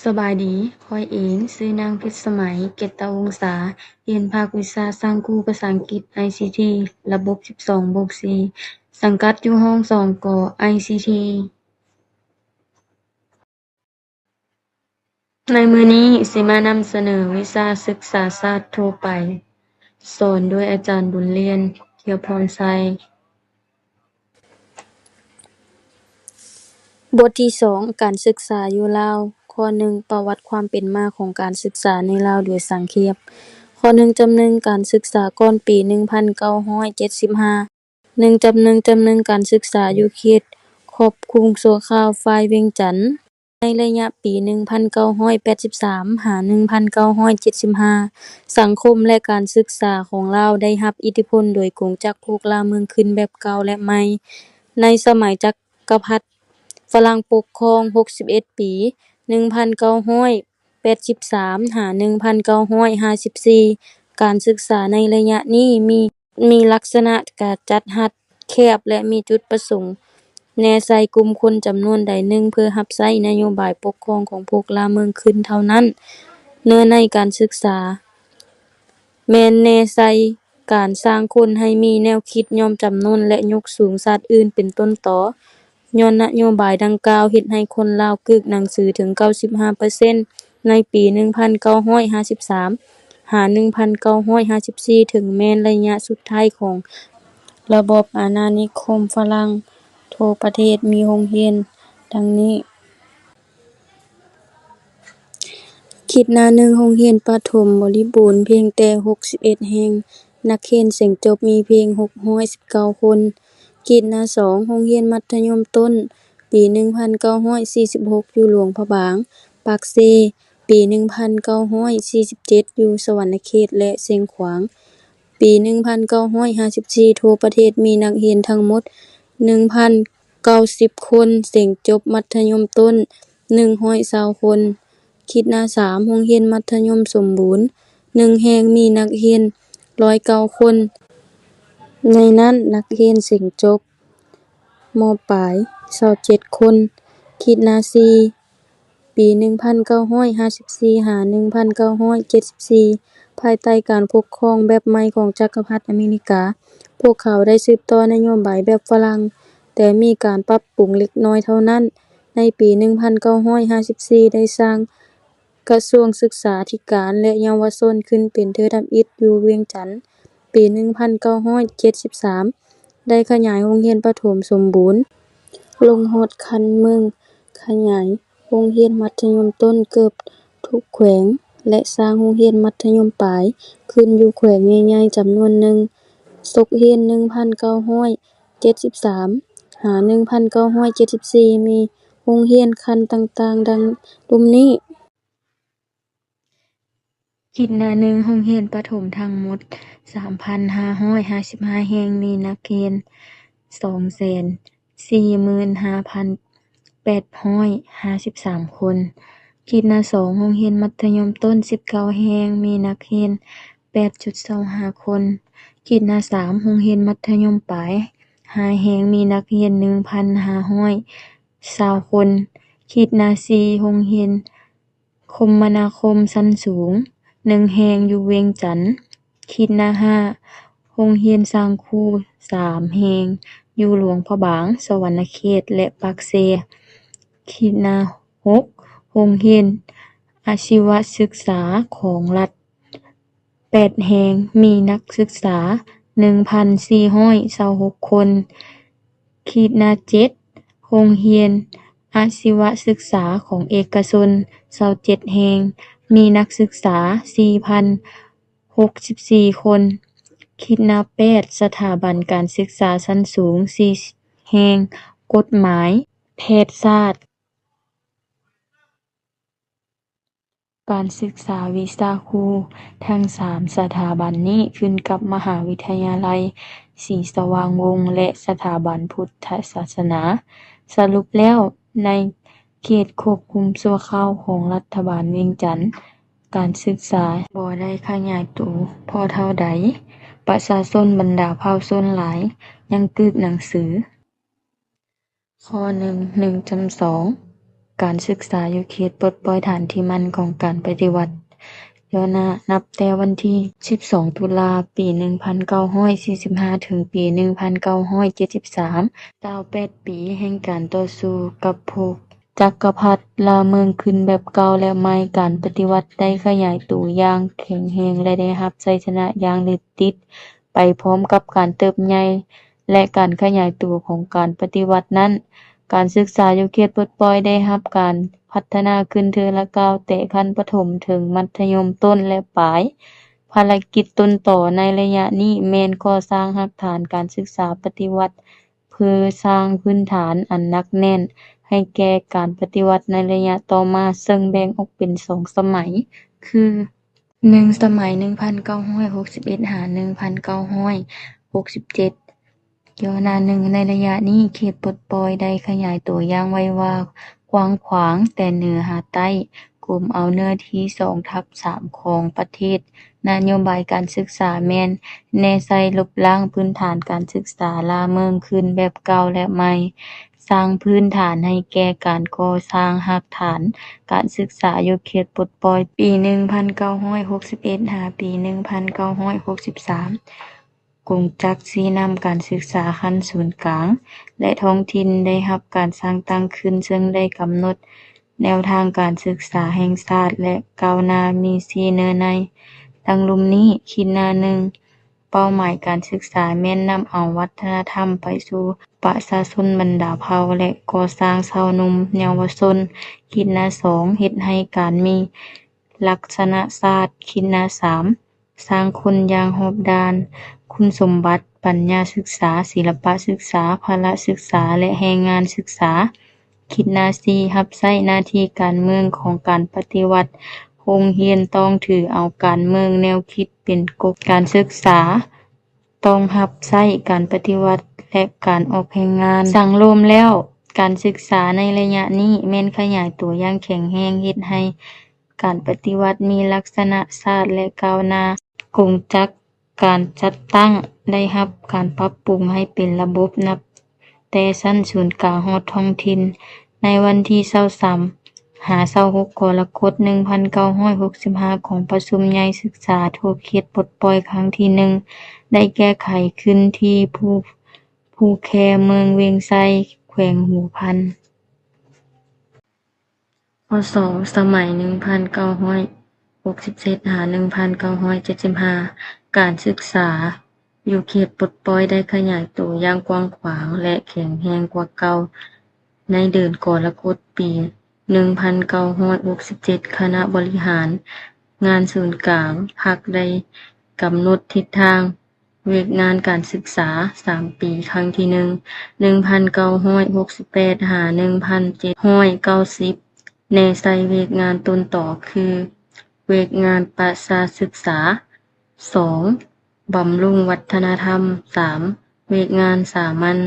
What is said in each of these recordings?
ສະບາຍດີ, ຂ້ອຍເອງຊື່ນາງ ພິດສະໄໝ ເກດຕະວົງສາ, ຮຽນພາກວິຊາສ້າງຄູ່ພາສາອັງກິດ ໄອຊີທີ ລະບົບສິບສອງບວກສີ່ ສັງກັດຢູ່ຫ້ອງສອງ ກ ໄອຊີທີ. ໃນມື້ນີ້ຊິມານຳສະເໜີວິຊາສຶກສາສາດທົ່ວໄປ, ສອນໂດຍອາຈານບຸນລຽນ ທຽວພອນໄຊ. ບົດທີສອງ ການສຶກສາຢູ່ລາວ. ຂໍ້ໜຶ່ງ ປະຫວັດຄວາມເປັນມາຂອງການສຶກສາໃນລາວໂດຍສັງເຂບ. ຂໍ້ໜຶ່ງ ຈຳເນີງການສຶກສາກ່ອນປີໜຶ່ງພັນເກົ້າຮ້ອຍເຈັດສິບຫ້າ. ໜຶ່ງ ຈຳເນີງ ຈຳເນີງການສຶກສາຢູ່ເຂດຄວບຄຸມຊົ່ວຄາວຝ່າຍວຽງຈັນ. ໃນໄລຍະປີໜຶ່ງພັນເກົ້າຮ້ອຍແປດສິບສາມຫາໜຶ່ງພັນເກົ້າຮ້ອຍເຈັດສິບຫ້າ ສັງຄົມ ແລະ ການສຶກສາຂອງລາວໄດ້ຮັບອິດທິພົນໂດຍກົງຈັກພວກລ່າເມືອງຂຶ້ນແບບເກົ່າ ແລະ ໃໝ່. ໃນສະໄໝຈັກກະພັດຝຣັ່ງປົກຄອງຫົກສິບເອັດປີ ໜຶ່ງພັນເກົ້າຮ້ອຍແປດສິບສາມຫາໜຶ່ງພັນເກົ້າຮ້ອຍຫ້າສິບສີ່ ການສຶກສາໃນໄລຍະນີ້ມີ ມີລັກສະນະການຈັດຮັດແຄບ ແລະ ມີຈຸດປະສົງແນໃສ່ກຸ່ມຄົນຈຳນວນໃດໜຶ່ງ ເພື່ອຮັບໃຊ້ນະໂຍບາຍປົກຄອງຂອງພວກລ່າເມືອງຂຶ້ນເທົ່ານັ້ນ. ເນື້ອໃນການສຶກສາ ແມ່ນແນໃສ່ການສ້າງຄົນໃຫ້ມີແນວຄິດຍອມຈຳນົນ ແລະ ຍົກສູງຊາດອື່ນເປັນຕົ້ນຕໍ. ຍ້ອນນະໂຍບາຍດັ່ງກ່າວເຮັດໃຫ້ຄົນລາວກຶກໜັງສືເຖິງເກົ້າສິບຫ້າເປີເຊັນ ໃນປີໜຶ່ງພັນເກົ້າຮ້ອຍຫ້າສິບສາມຫາໜຶ່ງພັນເກົ້າຮ້ອຍຫ້າສິບສີ່ ເຖິງແມ່ນໄລຍະສຸດທ້າຍຂອງລະບອບອານານິຄົມຝຣັ່ງ. ທົ່ວປະເທດມີໂຮງຮຽນດັ່ງນີ້. ຂີດໜ້າໜຶ່ງ ໂຮງຮຽນປະຖົມບໍລິບູນພຽງແຕ່ຫົກສິບເອັດແຫ່ງ, ນັກຮຽນເສັງຈົບມີພຽງຫົກຮ້ອຍສິບເກົ້າຄົນ. ຂີດໜ້າສອງ ໂຮງຮຽນມັດທະຍົມຕົ້ນ ປີໜຶ່ງພັນເກົ້າຮ້ອຍສີ່ສິບຫົກ ຢູ່ຫຼວງພະບາງ, ປາກເຊ, ປີໜຶ່ງພັນເກົ້າຮ້ອຍສີ່ສິບເຈັດ ຢູ່ສະຫວັນນະເຂດ ແລະ ຊຽງຂວາງ. ປີໜຶ່ງພັນເກົ້າຮ້ອຍຫ້າສິບສີ່ ທົ່ວປະເທດມີນັກຮຽນທັງໝົດໜຶ່ງພັນເກົ້າສິບຄົນ, ເສັງຈົບມັດທະຍົມຕົ້ນໜຶ່ງຮ້ອຍຊາວຄົນ. ຂີດໜ້າສາມ ໂຮງຮຽນມັດທະຍົມສົມບູນໜຶ່ງແຫ່ງມີນັກຮຽນຮ້ອຍເກົ້າຄົນ, ໃນນັ້ນນັກຮຽນເສັງຈົບ ມ.ປາຍ ຊາວເຈັດຄົນ. ຂີດໜ້າສີ່ ປີໜຶ່ງພັນເກົ້າຮ້ອຍຫ້າສິບສີ່ຫາໜຶ່ງພັນເກົ້າຮ້ອຍເຈັດສິບສີ່ ພາຍໃຕ້ການປົກຄອງແບບໃໝ່ຂອງຈັກກະພັດອາເມລິກາ, ພວກເຂົາໄດ້ສືບຕໍ່ນະໂຍບາຍແບບຝຣັ່ງ, ແຕ່ມີການປັບປຸງເລັກນ້ອຍເທົ່ານັ້ນ. ໃນປີໜຶ່ງພັນເກົ້າຮ້ອຍຫ້າສິບສີ່ ໄດ້ສ້າງກະຊວງສຶກສາທິການ ແລະ ເຍົາວະຊົນຂຶ້ນເປັນເທື່ອທຳອິດຢູ່ວຽງຈັນ. ປີໜຶ່ງພັນເກົ້າຮ້ອຍເຈັດສິບສາມ ໄດ້ຂະຫຍາຍໂຮງຮຽນປະຖົມສົມບູນລົງຮອດຂັ້ນເມືອງ, ຂະຫຍາຍໂຮງຮຽນມັດທະຍົມຕົ້ນເກືອບທຸກແຂວງ ແລະ ສ້າງໂຮງຮຽນມັດທະຍົມປາຍຂຶ້ນຢູ່ແຂວງໃຫຍ່ໆຈຳນວນໜຶ່ງ. ສົກຮຽນໜຶ່ງພັນເກົ້າຮ້ອຍເຈັດສິບສາມຫາໜຶ່ງພັນເກົ້າຮ້ອຍເຈັດສິບສີ່ ມີໂຮງຮຽນຂັ້ນຕ່າງໆດັ່ງລຸ່ມນີ້. ຂີດໜ້າໜຶ່ງ ໂຮງຮຽນປະຖົມທັງໝົດສາມພັນຫ້າຮ້ອຍຫ້າສິບຫ້າແຫ່ງ, ມີນັກຮຽນສອງແສນສີ່ໝື່ນຫ້າພັນແປດຮ້ອຍຫ້າສິບສາມຄົນ. ຂີດໜ້າສອງ ໂຮງຮຽນມັດທະຍົມຕົ້ນສິບເກົ້າແຫ່ງ, ມີນັກຮຽນແປດຈຸດສອງຫ້າຄົນ. ຂີດໜ້າສາມ ໂຮງຮຽນມັດທະຍົມປາຍຫ້າແຫ່ງ, ມີນັກຮຽນໜຶ່ງພັນຫ້າຮ້ອຍຊາວຄົນ. ຂີດໜ້າສີ່ ໂຮງຮຽນ ຄົມມະນາຄົມຊັ້ນສູງໜຶ່ງແຫ່ງຢູ່ວຽງຈັນ. ຂີດໜ້າຫ້າ ໂຮງຮຽນສ້າງຄູສາມແຫ່ງ ຢູ່ຫຼວງພະບາງ, ສະຫວັນນະເຂດ ແລະ ປາກເຊ. ຂີດໜ້າຫົກ ໂຮງຮຽນອາຊີວະສຶກສາຂອງລັດ ແປດແຫ່ງ, ມີນັກສຶກສາໜຶ່ງພັນສີ່ຮ້ອຍຊາວຫົກຄົນ. ຂີດໜ້າເຈັດ ໂຮງຮຽນອາຊີວະສຶກສາຂອງເອກະຊົນຊາວເຈັດແຫ່ງ, ມີນັກສຶກສາສີ່ພັນຫົກສິບສີ່ຄົນ. ຂີດໜ້າແປດ ສະຖາບັນການສຶກສາຊັ້ນສູງສີ່ແຫ່ງ, ກົດໝາຍ, ແພດສາດ, ການສຶກສາວິຊາຄູ. ທັງສາມສະຖາບັນນີ້ຂຶ້ນກັບມະຫາວິທະຍາໄລສີສະຫວ່າງວົງ ແລະ ສະຖາບັນພຸດທະສາສະໜາ. ສະຫຼຸບແລ້ວ, ໃນເຂດຄວບຄຸມຊົ່ວຄາວຂອງລັດຖະບານວຽງຈັນ, ການສຶກສາບໍ່ໄດ້ຂະຫຍາຍໂຕພໍເທົ່າໃດ. ປະຊາຊົນບັນດາເຜົ່າຊົນຫຼາຍຍັງກຶກໜັງສື. ຂໍ້ໜຶ່ງ ໜຶ່ງຈຸດສອງ ການສຶກສາຢູ່ເຂດປົດປ່ອຍຖານທີ່ໝັ້ນຂອງການປະຕິວັດ. ຢ່ອໜ້າ, ນັບແຕ່ວັນທີສິບສອງ ຕຸລາ ປີໜຶ່ງພັນເກົ້າຮ້ອຍສີ່ສິບຫ້າ ເຖິງປີໜຶ່ງພັນເກົ້າຮ້ອຍເຈັດສິບສາມ, ຊາວແປດປີແຫ່ງການຕໍ່ສູ້ກັບພວກຈັກກະພັດລ່າເມືອງຂຶ້ນແບບເກົ່າແລະໃໝ່, ການປະຕິວັດໄດ້ຂະຫຍາຍໂຕຢ່າງແຂງແຮງ ແລະ ໄດ້ຮັບໄຊຊະນະຢ່າງເລິດຕິດ. ໄປພ້ອມກັບການເຕີບໃຫຍ່ ແລະ ການຂະຫຍາຍຕົວຂອງການປະຕິວັດນັ້ນ, ການສຶກສາຢູ່ເຂດປົດປ່ອຍໄດ້ຮັບການພັດທະນາຂຶ້ນເທື່ອລະກ້າວ, ແຕ່ຂັ້ນປະຖົມເຖິງມັດທະຍົມຕົ້ນ ແລະ ປາຍ. ພາລະກິດຕົ້ນຕໍໃນໄລຍະນີ້ແມ່ນກໍ່ສ້າງຮາກຖານການສຶກສາປະຕິວັດ ເພື່ອສ້າງພື້ນຖານອັນໜັກແໜ້ນໃຫ້ແກ່ການປະຕິວັດໃນໄລຍະຕໍ່ມາ, ເຊິ່ງແບ່ງອອກເປັນສອງສະໄໝ ຄື ໜຶ່ງ ສະໄໝ ໜຶ່ງພັນເກົ້າຮ້ອຍຫົກສິບເອັດ ຫາ ໜຶ່ງພັນເກົ້າຮ້ອຍຫົກສິບເຈັດ. ຢ່ອໜ້າ ໜຶ່ງ ໃນໄລຍະນີ້ ເຂດປົດປ່ອຍໄດ້ຂະຫຍາຍຕົວຢ່າງໄວວາ, ກວ້າງຂວາງ, ແຕ່ເໜືອຫາໃຕ້, ກຸມເອົາເນື້ອທີ່ສອງທັບສາມຂອງປະເທດ. ນະໂຍບາຍການສຶກສາແມ່ນແນໃສ່ລົບລ້າງພື້ນຖານການສຶກສາລ່າເມືອງຂຶ້ນແບບເກົ່າ ແລະ ໃໝ່, ສ້າງພື້ນຖານໃຫ້ແກ່ການກໍ່ສ້າງຮາກຖານການສຶກສາຢູ່ເຂດປົດປ່ອຍ. ປີໜຶ່ງພັນເກົ້າຮ້ອຍຫົກສິບເອັດ ຫາ ປີໜຶ່ງພັນເກົ້າຮ້ອຍຫົກສິບສາມ, ກົງຈັກຊີ້ນຳການສຶກສາຂັ້ນສູນກາງ ແລະ ທ້ອງຖິ່ນໄດ້ຮັບການສ້າງຕັ້ງຂຶ້ນ, ເຊິ່ງໄດ້ກຳນົດແນວທາງການສຶກສາແຫ່ງຊາດ ແລະ ກ້າວໜ້າມີສີ່ເນື້ອໃນ ດັ່ງລຸ່ມນີ້. ຂີດໜ້າ ໜຶ່ງ ເປົ້າໝາຍການສຶກສາແມ່ນນຳເອົາວັດທະນະທຳໄປສູ່ປະຊາຊົນບັນດາເຜົ່າ ແລະ ກໍ່ສ້າງຊາວໜຸ່ມເຍົາວະຊົນ. ຂີດໜ້າ ສອງ ເຮັດໃຫ້ການມີລັກສະນະຊາດ. ຂີດໜ້າ ສາມ ສ້າງຄົນຢ່າງຮອບດ້ານ, ຄຸນສົມບັດ, ປັນຍາສຶກສາ, ສິລະປະສຶກສາ, ພະລະສຶກສາ ແລະ ແຮງງານສຶກສາ. ຂີດໜ້າ ສີ່ ຮັບໃຊ້ໜ້າທີ່ການເມືອງຂອງການປະຕິວັດ. ໂຮງຮຽນຕ້ອງຖືເອົາການເມືອງແນວຄິດເປັນກົກ, ການສຶກສາຕ້ອງຮັບໃຊ້ການປະຕິວັດ ແລະ ການອອກແຮງງານ. ສັງລວມແລ້ວ, ການສຶກສາໃນໄລຍະນີ້ແມ່ນຂະຫຍາຍຕົວຢ່າງແຂງແຮງ, ເຮັດໃຫ້ການປະຕິວັດມີລັກສະນະຊາດ ແລະ ກ້າວໜ້າ. ກົງຈັກການຈັດຕັ້ງໄດ້ຮັບການປັບປຸງໃຫ້ເປັນລະບົບ ນັບແຕ່ຊັ້ນສູນກາງຮອດທ້ອງຖິ່ນ. ໃນວັນທີຊາວສາມ ຫາ ຊາວຫົກ ກໍລະກົດ ໜຶ່ງພັນເກົ້າຮ້ອຍຫົກສິບຫ້າ ກອງປະຊຸມໃຫຍ່ສຶກສາທົ່ວເຂດປົດປ່ອຍຄັ້ງທີໜຶ່ງ ໄດ້ແກ້ໄຂຂຶ້ນທີ່ພູ ພູແຄ ເມືອງວຽງໄຊ ແຂວງຫົວພັນ. ຂໍ້ສອງ ສະໄໝ ໜຶ່ງພັນເກົ້າຮ້ອຍຫົກສິບເຈັດ ຫາ ໜຶ່ງພັນເກົ້າຮ້ອຍເຈັດສິບຫ້າ ການສຶກສາຢູ່ເຂດປົດປ່ອຍໄດ້ຂະຫຍາຍໂຕຢ່າງກວ້າງຂວາງ ແລະ ແຂງແຮງກວ່າເກົ່າ. ໃນເດືອນກໍລະກົດ ປີໜຶ່ງພັນເກົ້າຮ້ອຍຫົກສິບເຈັດ ຄະນະບໍລິຫານງານສູນກາງພັກໄດ້ກຳນົດທິດທາງ ວຽກງານການສຶກສາສາມປີ ຄັ້ງທີໜຶ່ງ ໜຶ່ງພັນເກົ້າຮ້ອຍຫົກສິບແປດ ຫາ ໜຶ່ງພັນເຈັດຮ້ອຍເກົ້າສິບ ແນໃສ່ວຽກງານຕົ້ນຕໍຄື ວຽກງານປະຊາສຶກສາ, ສອງ ບຳລຸງວັດທະນະທຳ, ສາມ ວຽກງານສາມັນ,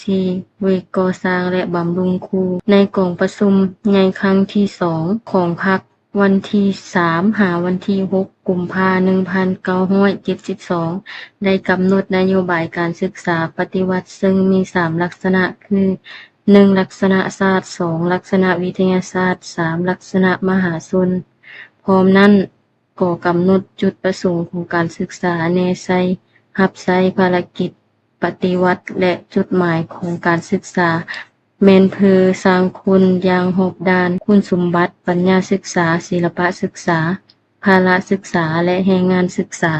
ສີ່ ວຽກກໍ່ສ້າງ ແລະ ບຳລຸງຄູ. ໃນກອງປະຊຸມໃຫຍ່ຄັ້ງທີສອງຂອງພັກ ວັນທີສາມ ຫາ ວັນທີຫົກ ກຸມພາ ໜຶ່ງພັນເກົ້າຮ້ອຍເຈັດສິບສອງ ໄດ້ກຳນົດນະໂຍບາຍການສຶກສາປະຕິວັດ ເຊິ່ງມີສາມລັກສະນະ ຄື ໜຶ່ງ ລັກສະນະຊາດ, ສອງ ລັກສະນະວິທະຍາສາດ, ສາມ ລັກສະນະມະຫາຊົນ. ພ້ອມນັ້ນກໍກຳນົດຈຸດປະສົງຂອງການສຶກສາ, ແນໃສ່ຮັບໃຊ້ພາລະກິດ ປະຕິວັດ ແລະ ຈຸດໝາຍຂອງການສຶກສາ ແມ່ນເພື່ອສ້າງຄົນຢ່າງຮອບດ້ານ, ຄຸນສົມບັດ, ປັນຍາສຶກສາ, ສິລະປະສຶກສາ, ພາລະສຶກສາ ແລະ ແຮງງານສຶກສາ.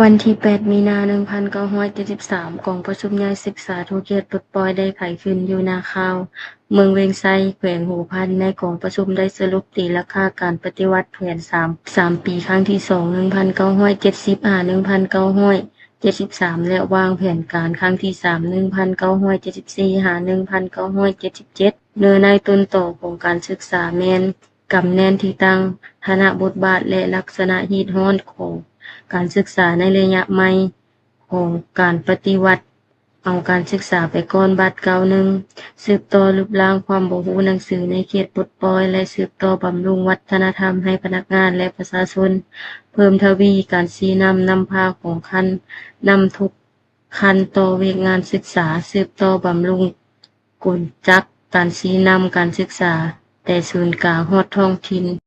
ວັນທີແປດ ມີນາ ໜຶ່ງພັນເກົ້າຮ້ອຍເຈັດສິບສາມ ກອງປະຊຸມໃຫຍ່ສຶກສາທົ່ວເຂດປົດປ່ອຍໄດ້ໄຂຂຶ້ນຢູ່ນາຂ່າວ ເມືອງວຽງໄຊ ແຂວງຫົວພັນ. ໃນກອງປະຊຸມໄດ້ສະຫຼຸບຕີລາຄາການປະຕິວັດແຜນສາມ ສາມປີ ຄັ້ງທີສອງ ໜຶ່ງພັນເກົ້າຮ້ອຍເຈັດສິບ ຫາ ໜຶ່ງພັນເກົ້າຮ້ອຍເຈັດສິບສາມ ແລະ ວາງແຜນການຄັ້ງທີສາມ ໜຶ່ງພັນເກົ້າຮ້ອຍເຈັດສິບສີ່ ຫາ ໜຶ່ງພັນເກົ້າຮ້ອຍເຈັດສິບເຈັດ. ເນື້ອໃນຕົ້ນຕໍຂອງການສຶກສາແມ່ນ ກຳແໜ້ນທີ່ຕັ້ງ, ຖານະບົດບາດ ແລະ ລັກສະນະຮີດຮ້ອນຂອງການສຶກສາໃນໄລຍະໃໝ່ຂອງການປະຕິວັດ. ເອົາການສຶກສາໄປກ່ອນບາດກ້າວໜຶ່ງ, ສືບຕໍ່ລົບລ້າງຄວາມບໍ່ຮູ້ໜັງສືໃນເຂດປົດປ່ອຍ ແລະ ສືບຕໍ່ບຳລຸງວັດທະນະທຳໃຫ້ພະນັກງານ ແລະ ປະຊາຊົນ, ເພີ່ມທະວີການຊີ້ນຳນຳພາຂອງຂັ້ນນຳທຸກຂັ້ນຕໍ່ວຽກງານສຶກສາ, ສືບຕໍ່ບຳລຸງກົນຈັກການຊີ້ນຳການສຶກສາ, ແຜ ຕ່ສູນກາງຮອດທ້ອງຖິ່ນ.